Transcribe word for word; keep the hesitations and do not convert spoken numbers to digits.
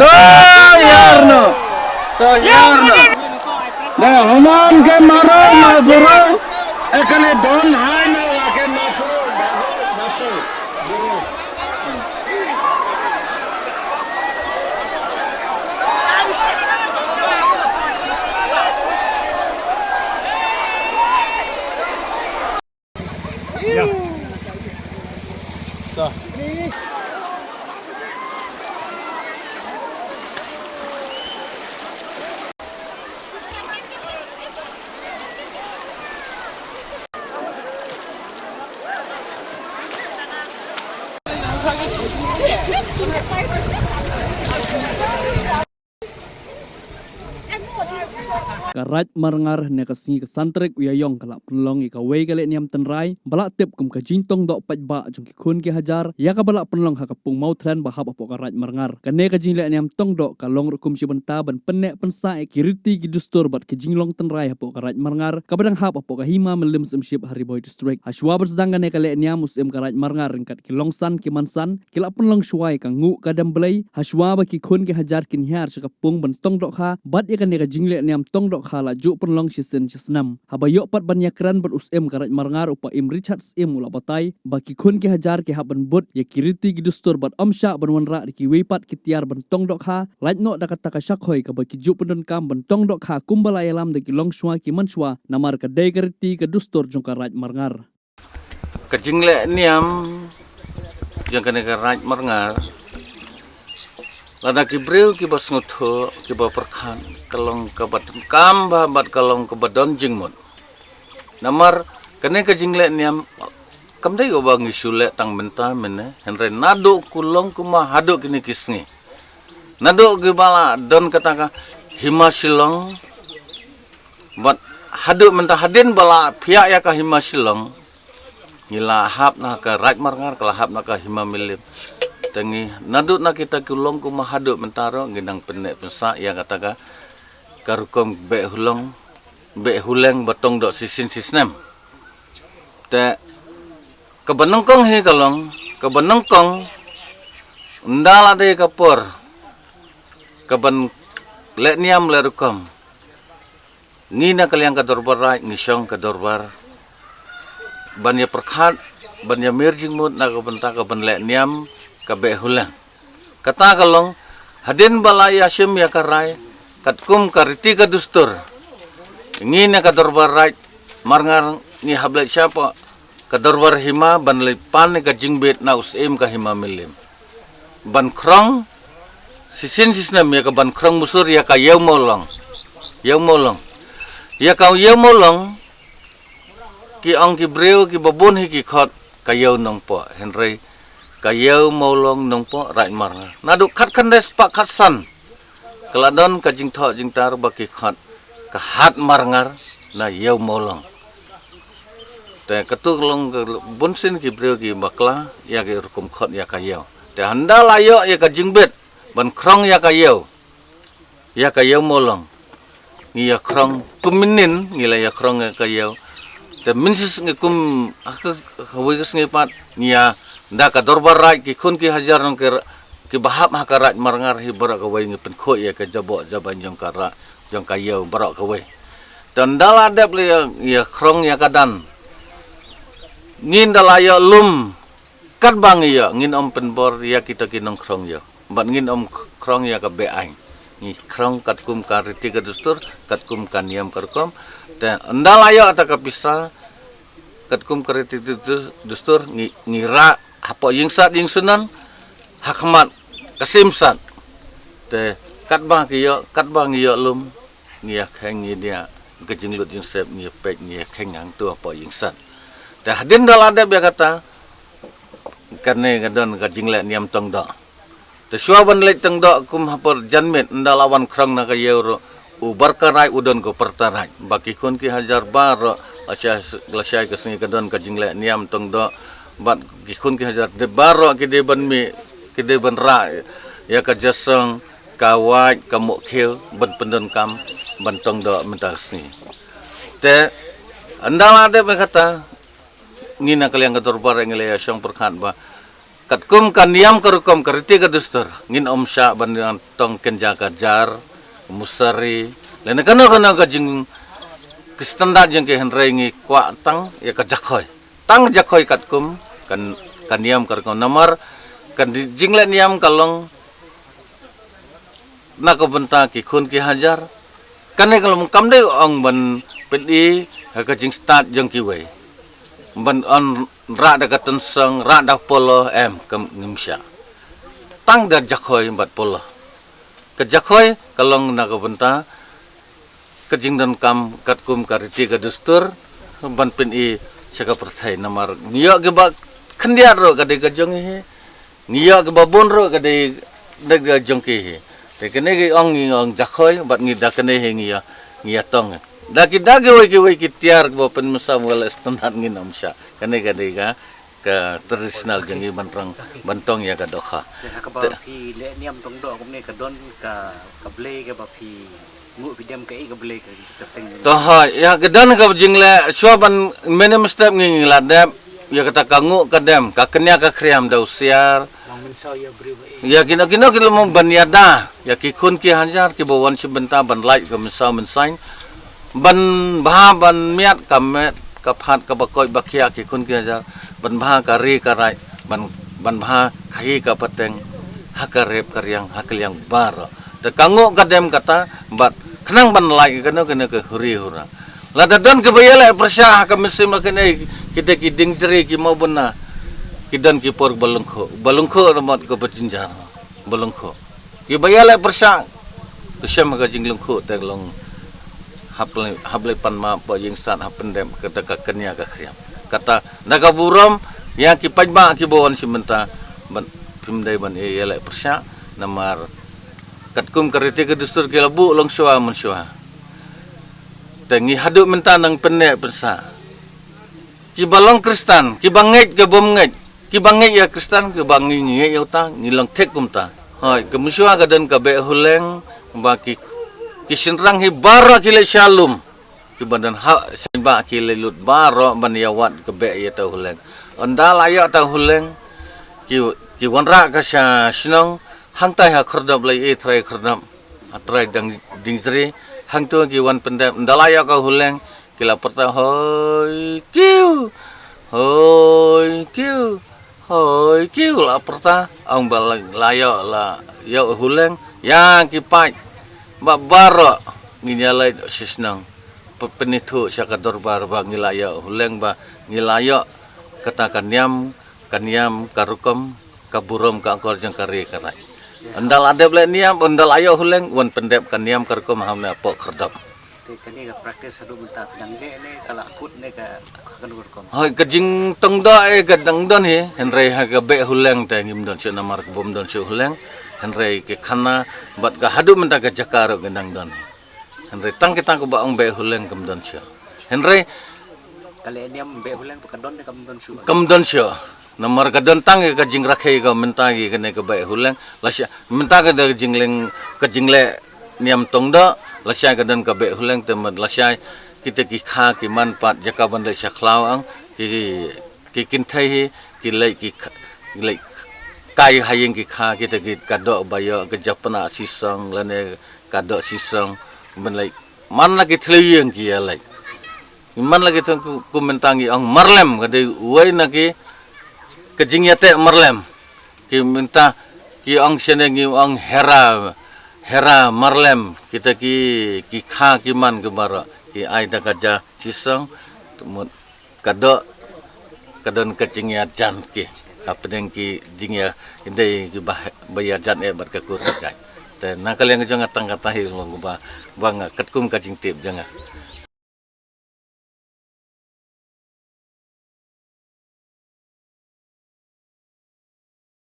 Tayar no. Tayar no. Da human ke maro ma guru. Ekale don hai no ke masu. Masu. Ka Raid Marngar ne ka sngi ka san tarik u Ïaïong ka la pynlong ïa kawei ka lehniam tynrai ba la tip kum ka jingtong doh paidbah jong ki khun ki hajar ïa kaba la pynlong ha ka pung Mawthlien ba hap hapoh ka Raid Marngar. Kane ka jinglehniam tong doh ka long ruh kum shi bynta ban pynneh pynsah ïa ki riti ki dustur bad ki jinglong tynrai hapoh ka Raid Marngar kaba dang hap hapoh ka Hima Mylliem Syiemship ha Ri Bhoi District. Hashwa ban sdang kane ka lehniam u Syiem ka Raid Marngar ryngkat ki longsan ki mansan ki la pynlong shuwa ïa ka nguh ka dem blei, hashwa ba ki khun ki hajar kin hiar sha ka pung ban tong dohkha, bad ïa kane ka jinglehniam tong dohkha la ju pynlong shisien shisnem. Haba ïoh pat ban ïakren bad u Syiem ka Raid Marngar u Paiem Richard Syiem u la batai ba ki khun ki hajar ki hap ban bud ïa ki riti ki dustur bad ym shah ban wanrah da kiwei pat ki tiar ban tong dohkha, lait noh da kata ka shakhoi kaba ki ju pyndonkam ban tong dohkha kumba la ïalam da ki longshuwa ki manshwa, namar ka dei ka riti ka dustur jong ka Raid Marngar. Ka jinglehniam jong kane ka Raid Marngar, lada ki briew kiba sngewthuh, kiba pyrkhat, ka long kaba donkam bha bad ka long kaba don jingmut. Namar kane ka jinglehniam kam dei kaba ngi shu leh tang mynta mynne, hynrei naduh kulong kumba haduh kine ki sngi. Naduh kiba la don kata ka Hima Shillong, bad haduh mynta hadien ba la phiah ïa ka Hima Shillong, ngi la hap na ka Raid Marngar, ka la hap na ka Hima Mylliem. Te ngi naduh na kita ki long kumba haduh mynta ruh ngi dang pynneh pynsah ïa kata ka, ka rukom beh hulong, beh huleng ba tong doh shisien shisnem. Te kaba nyngkong hi ka long, kaba nyngkong ynda la dei ka por kaban lehniam leh rukom, ngi na ka liang ka dorbar raid ngi shong ka dorbar ban ïa pyrkhat, ban ïa mir jingmut na ka bynta kaban lehniam ka beh huleng. Kata ka long, hadien ba la ïa shim ïa ka rai katkum ka riti ka dustur, ngi na ka dorbar raid Marngar ngi hap leit shapoh ka dorbar hima ban leit pan ïa ka jingbit na u Syiem ka Hima Mylliem ban khrong shisien shisnem ïa ka ban khrong musur ïa ka Ïew Mawlong. Ïew Mawlong. Ïa ka Ïew Mawlong, ki ong ki briew kiba bun hi ki khot ka Ïew Nongpoh, hynrei ka Ïew Mawlong Nongpoh Raid Marngar. Naduh khatkhyndai spah khatsan ka la don ka jingthoh jingtar ba ki khot ka Hat Marngar na Ïew Mawlong. Te katu ka long ka bunsien ki briew ki bakla ïa ki rukom khot ïa ka ïew. Te hynda la ïoh ïa ka jingbit ban khrong ïa ka ïew, ïa ka Ïew Mawlong, ngi ïa khrong kum mynnin ngi la ïa khrong ïa ka ïew. Te mynshit ngi kum ha ka, ha kawei ka sngi pat ngi ïa da ka dorbar raid ki khun ki hajar nong ki ra-, kiba hap ha ka Raid Marngar hi baroh kawei ngi pynkhuid ïa ka jaboh jaban jong ka ra-, jong ka ïew baroh kawei. Te ynda la dep la ïa, ïa khrong ïa ka dan, ngin da la ïoh lum, katba ngi ïoh, ngin ym pynbor ïa kita ki nongkhrong ïew. Bad ngin ym k-, khrong ïa ka be-aiñ. Ngi khrong katkum ka riti ka dustur, katkum ka niam ka rukom. Te ynda la ïoh ta ka pisa, katkum ka riti ka dus-, dustur, ngi, ngi rah hapoh ïingsad ïingsunan, ha khmat ka Syiem Sad. Te katba ki ïoh, katba ngi ïoh lum, ngi ïa kheiñ ngi ïa ka jinglut jingsep ngi ïa peit ngi ïa kheiñ hangtu hapoh ïingsad. Te hadien da la dep ïa kata, kane ka don ka jingleh niam tong doh. Te shuwa ban leit tong doh kum ha por janmiet ynda la wan khrong na ka ïew ruh, u Barka Raid u don ko pyrta raid. Ba ki khun ki hajar baroh, lashai, lashai ka sngi ka don ka jingleh niam tong doh. Bad ki khun ki hajar dei baroh ki dei ban mih, ki dei ban rah ïa ka jasong, ka wait, ka mohkhiew ban pyndonkam ban tong doh mynta ka sngi. Te ynda la dep ïa kata, ngi na ka liang ka dorbar ngi la ïa shong pyrkhat ba Katkum ka niam ka rukom ka riti ka dustur, ngin ym shah ban tong kynja ka jar, musari, lane kano kano ka jing, ki standard jong ki, hynrei ngi kwah tang ïa ka jakhoi. Tang jakhoi katkum ka, ka niam ka rukom, namar ka di-, jingleh niam ka long na ka bynta ki khun ki hajar. Kane ka long, kam dei ong ban pyni ha ka jingstad jong kiwei, ban ong rah da ka tynsong, rah da polo, em, kam, ngim shah. Tang da jakhoi bad polo. Ka jakhoi ka long na ka bynta ka jingdonkam katkum ka riti ka dustur, ban pyni sha ka pyrthei, namar ngi ïoh kiba khyndiat ruh ka dei ka jong ngi hi, ngi ïoh kiba bun ruh ka dei, dei ka jong ki hi. Te kane ki ong, ngi ong jakhoi, bad ngi da kane hi ngi ïa, ngi ïa tong. Da ki, da kiwei kiwei ki tiar kiba pynmynsaw, wala standard, ngin ym shah. Kane ka dei ka, ka traditional jong ngi ban tong, ban tong ïa ka dohkha. Te ha kaba phi leh niam tong doh kumne, ka don ka, ka blei kaba phi nguh, phi dem kaei ka blei ka, ka teng? To hooid, ïa ka don ka jingleh, shuwa ban mynnin mynstep ngi, ngi la dep ïa kata ka nguh ka dem, ka kñia ka khriam da u siar. Ïa kino kino ki lum ban ïada ïa ki khun ki hajar kiba wan shim bynta ban lait ka mynsaw mynsaiñ, ban bha ban miat ka met ka phad kaba koit ba khiah ki khun ki hajar, ban bha ka ri ka raid, ban, ban bha ka hi ka pateng ha ka rep ka riang, ha ka liang baroh. Te ka nguh ka dem kata, bad khnang ban lait kano kano ka huri hura. Lada don kiba ïaleh pyrshah ha ka mynsiem la kane, kita ki dieng jri ki mawbynna, ki don ki por ba lyngkhuh, ba lyngkhuh, namar kaba jynjar ba lyngkhuh. Kiba ïaleh pyrshah, to shem ha ka jinglyngkhuh te long hap lei, hap lei pan map, ba ïeng sat, hap pyndep kata ka kñia ka khriam. Kata na ka burom ïa ki paidbah kiba wan shim bynta, ban, phim dei ban ïaleh pyrshah, namar katkum ka riti ka dustur ki la buh longshuwa mynshuwa. Te ngi haduh mynta nang pynneh pynsah. Kiba long Khristan, kiba ngeit, kiba bym ngeit, kiba ngeit ïa Khristan, kiba ngi ngeit ïa uta, ngi long thik kumta. Hooid, ka mynshuwa ka don ka Beh Huleng, ba ki, ki shynrang hi baroh ki leit sha lum. Kiba don ha shnong ba ki leit lut baroh ban ïa wad ka beh ïa uta u Huleng. Ynda la ïoh uta u Huleng, ki, ki wanrah ka sha shnong, hangtai ha Khyrdop, la ïohi trai Khyrdop, ha trai dang Dieng Jri, hangto ki wan pyndep, ynda la ïoh ka Huleng, ki la pyrta, "Hoi kiew, hoi kiew, hoi kiew," la pyrta, ong ba la, la ïoh, la ïoh Huleng, ïa ki paid ba baroh ngin ïa leit sha shnong, pynithuh sha ka dorbar ba ngi la ïoh Huleng, ba ngi la ïoh kata ka niam, ka niam, ka rukom, ka burom, ka akor jong ka ri ka raid. Ynda la dep leh niam, ynda la ïoh Huleng, wan pyndep ka niam ka rukom hangne hapoh Khyrdop. Te kane ka practice haduh mynta phi dang leh ne ka la kut ne ka, ka kano ka rukom? Hooid, ka jingtong doh, eh, ka dang don hi, hynrei ha ka Beh Huleng te ngim don shuh namar ka bym don shuh Huleng, hynrei ka khana bad ka haduh mynta ka jaka ruh ka dang don hi. Hynrei tang kita kiba ong Beh Huleng kam don shuh. Hynrei ka leh niam Beh Huleng ba ka don ne kam don shuh? Kam don shuh. Namar ka don tang ka jingrakhe ka mynta ïa kane ka Beh Huleng. Lashai mynta ka don ka jingleng, ka jingleh niam tong doh, lashai ka don ka Beh Huleng, te mut lashai kita ki kha ki man pat jaka ban leit sha khlaw ang, ki, ki kynthei hi ki leit, ki kha-, ki leit kai ha ïing ki kha, kita ki, ka doh ba ïoh ka japna shisong lane ka doh shisong ban leit. Man la ki thliew ïing ki ïa leit. Man la ki thliew, ku, ku mynta ngi ong marlem, ka dei uwei na ki, ka jingïateh marlem. Ki mynta ki ong shane ngi ong hera, hera marlem, kita ki, ki kha ki man ki baroh, ki ai da ka ja shisong, te mut ka doh, ka don ka jingïajan ki, hapdeng ki jingïa, ki dei kiba, ba ïajan eh bad ka kur ka jait. Te na ka liang jong nga tang kata hi long ba, ba nga katkum ka jingtip jong nga.